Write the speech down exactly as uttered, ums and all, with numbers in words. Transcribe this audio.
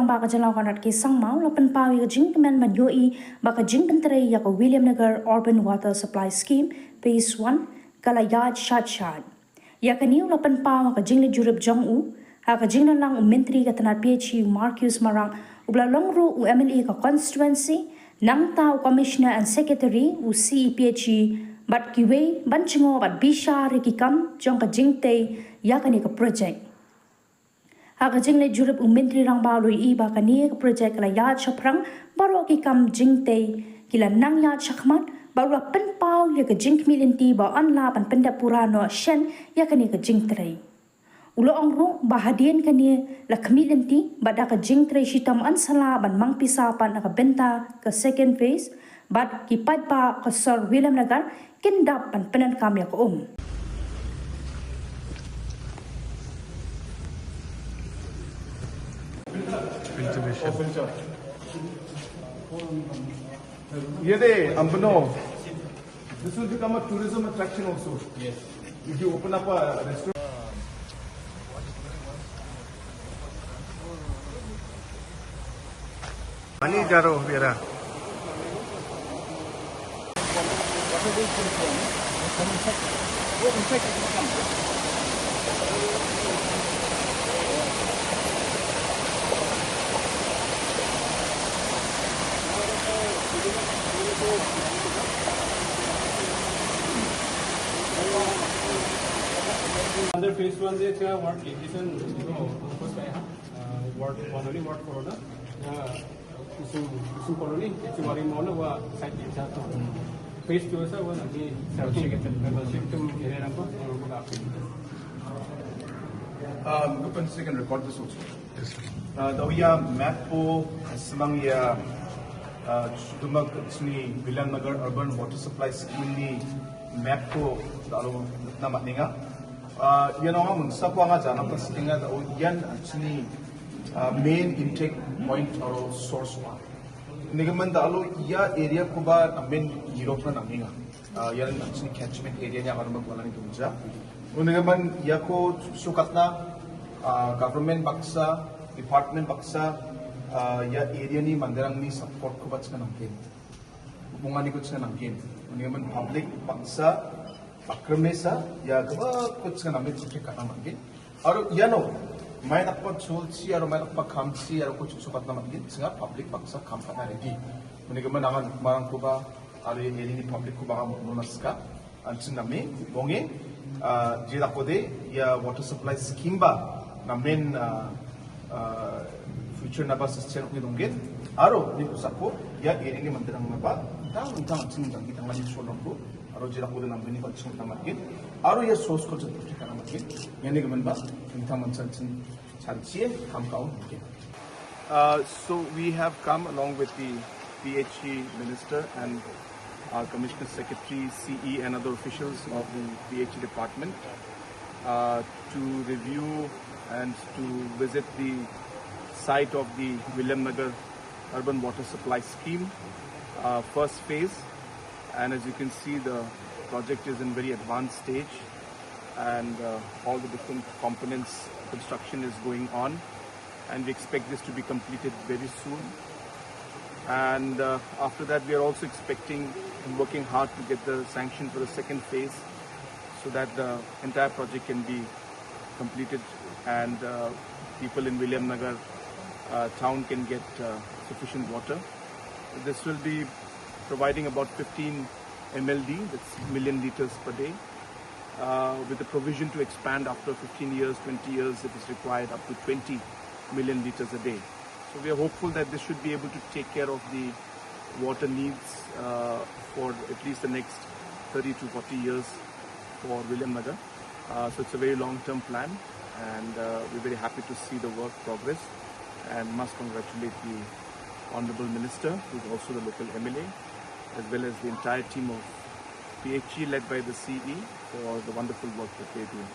Rangbah ka jylla Conrad K Sangma u la pynpaw ïa ka jingkmen ban ïohi ba ka jingpyntrei ïa ka Williamnagar Urban Water Supply Scheme Phase one ka la ïaid shat shat. Ïa kane u la pynpaw ha ka jingleit jurip jong u ha ka jingïalang u Myntri ka tnad P H E Marcuise Marak, uba la long ruh u M L A ka constituency, nangta u Commissioner and Secretary u C E P H E bad kiwei ban jngoh bad bishar ïa ki kam jong ka jingtei ïa kane ka project. Ha ka jingleit jurip u Myntri Rangbah u la ïohi ba kane ka project ka la ïaid shaphrang, baroh ki kam jingtei ki la nang ïaid shakhmat, bad u la pynpaw ïa ka jingkhmih lynti ba yn lah ban pyndep pura noh shen ïa kane ka jingtrei. U la ong ruh ba hadien kane la khmih lynti bad da ka jingtrei shitom yn sa lah ban mang pisa pat na ka bynta ka second phase, bad ki paidbah ka sor Williamnagar kin dap ban pyndonkam ïa ka um. Ye de, Ambano. This will become a tourism attraction also. Yes. If you open up a restaurant. Ani jaro bira. Under phase one, they have work condition, you know, of course, I have, uh, work, one only work corona. Uh, Kusum, Kusum Colony, Kusum Wari Mall, wa site in charge. Phase two, sir, wa nagi seventy membership tum area number, uh, Um, Gopin, you can record this also. Uh, da u ïa map ko, sngewbha ïa, uh, sduma ka jingïalang Williamnagar Urban Water Supply Scheme ni map ko da u lut na mat ninga. Uh, ïa nong mun sa ko nga jana pas ninga da u ïa jingïalang, uh, main intake point or source wa. Ni ka man da u ïa area ko ba na main Europe na ninga. Uh, ïa jingïalang catchment area ïa ka rumbak wala ni tu ja. Uni ka man ïa ko shu katna, ah, government baksa, department baksa, ah, ïa area ni manderang ni support ko ba chna nangkin. Bunga ni ko chna nangkin. Uni ka man public baksa, baksa mesa, ïa ko ba ko chna nangkin, ko chna nangkin. Aro ïa no, mai tak pa chul chi, aro mai tak pa kam chi, aro ko shu katna nangkin, chna public baksa kam katna ready. Uni ka man angan marang ko ba, aro ïa area ni public ko ba mo naska. An chin name, bonge, ah, jira kode, ïa water supply scheme ba, namen, ah, ah, future naba sustain ni donggen, aro ni pusako, ïa area ni manderang naba, tang, tang, chin dang, tang, ni so nangko, aro jira kode namen ni ba chin nangkin, aro ïa source ko chin project nangkin, ïa ni ka man ba, tang, tang, chin, chin, chin, kam kaun, okay. Uh, so we have come along with the P H E minister and our commissioner secretary, C E and other officials of the P H E department, uh, to review and to visit the site of the Williamnagar Urban Water Supply Scheme, uh, first phase. And as you can see, the project is in very advanced stage, and, uh, all the different components construction is going on, and we expect this to be completed very soon. And, uh, after that, we are also expecting and working hard to get the sanction for the second phase, so that the entire project can be completed and, uh, people in Williamnagar, uh, town can get, uh, sufficient water. This will be providing about fifteen M L D, that's million liters per day, uh, with the provision to expand after fifteen years, twenty years, if it's required, up to twenty million liters a day. So we are hopeful that this should be able to take care of the water needs, uh, for at least the next thirty to forty years for Williamnagar. Uh, so it's a very long-term plan, and, uh, we're very happy to see the work progress, and must congratulate the Honorable Minister, who's also the local M L A, as well as the entire team of P H E led by the C E for the wonderful work that they're doing.